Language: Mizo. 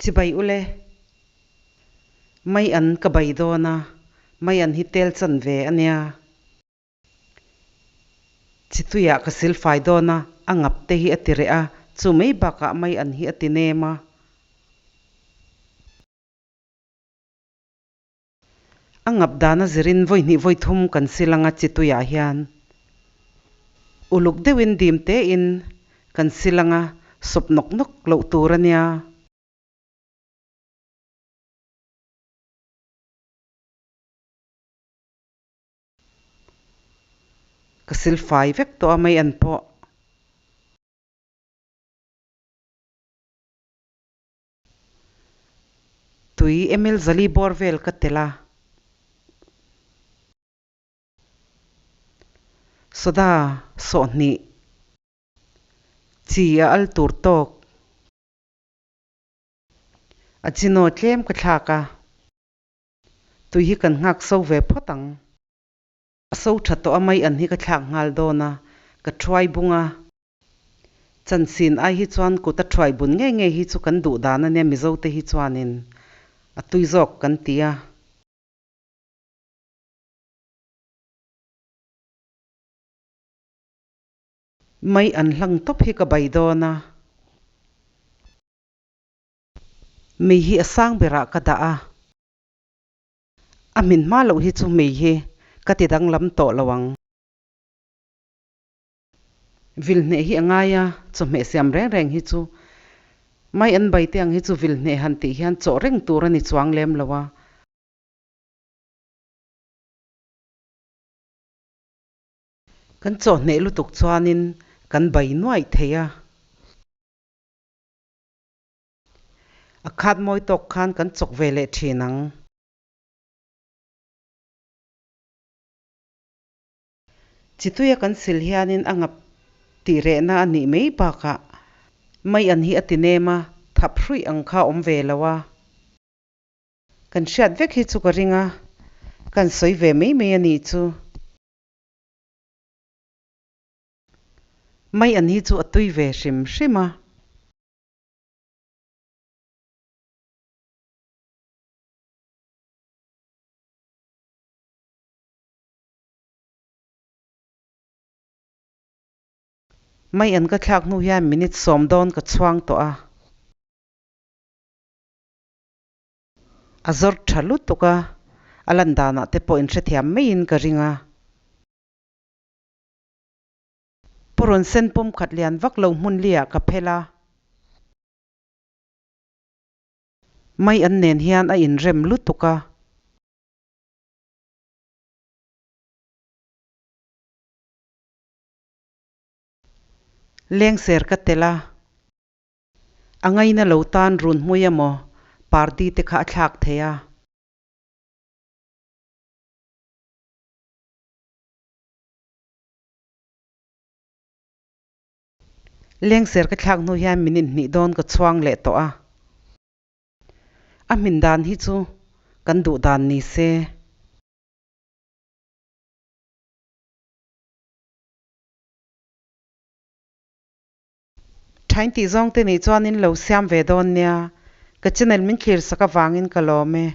Chibai ule. Mai an ka bai dawn a, mai an hi tel chan ve a nia. Chituiah ka silfai dawn a, a ngap te hi a ti reh a, chu mai bakah mai an hi a ti nem a. A ngap dana zirin vawi hnih vawi thum kan sil anga chituiah hian uluk deuhin dim tein kan sil anga sawp nawk nawk loh tur a nia. Ka sil fai vek tawh a mai an pawh. Tui ml zali bawr vel ka tel a. Soda sawhnih chi a al tur tawk. A chinaw tlem ka thlak a. Tui hi kan nghak so ve phawt ang. A so tha tawh a mai an hi ka thlak nghal dawn a, ka thuai bung a. Chansin ai hi chuan kut a thuai bun ngei ngei hi chu kan duh dan a nia Mizo te hi chuanin a tui zawk kan ti a. Mai an hlang tawp hi ka bai dawn a. Mei hi a sang berah ka dah a. A hmin hma loh hi chu mei hi ka ti danglam tawh lo ang. Vilhneh hi a ngai a, chawhmeh siam reng reng hi chu mai an bai te ang hi chu vilhneh han tih hian chawh reng tur a ni chuang lem lo a. Kan chawhhneh lutuk chuanin kan bai nuaih thei a. A khat mawi tawk khan kan chawk ve leh thin ang. Chituia kan sil hianin a ngap tih rehna a nih mai bakah mai an hi a ti nem a, thap hruih ang kha a awm ve lo a. Kan hriat vek hi chu ka ring a, kan sawi ve mai mai a nih chu. Mai an hi chu a tui ve hrim hrim a. Mai an ka thlak hnu hian minute sawm dawn ka chhuang tawh a. A zawr tha lutuk a, a lan danah te pawh inhrethiam maiin ka ring a. Purun sen pum khat lian vak lo hmun liah ka phel a. Mai an nen hian a inrem lutuk a. Lengser ka tel a. A ngaina lo tan run hmui emaw party te kha a thlak thei a. Lengser ka thlak hnu hian min inhnih dawn ka chhuang leh tawh a. A hmin dan hi chu kan duh dan ni se. Thain tih zawng te nih chuan in lo siam ve dawn nia. Ka channel min thlir sak avangin ka lawm e.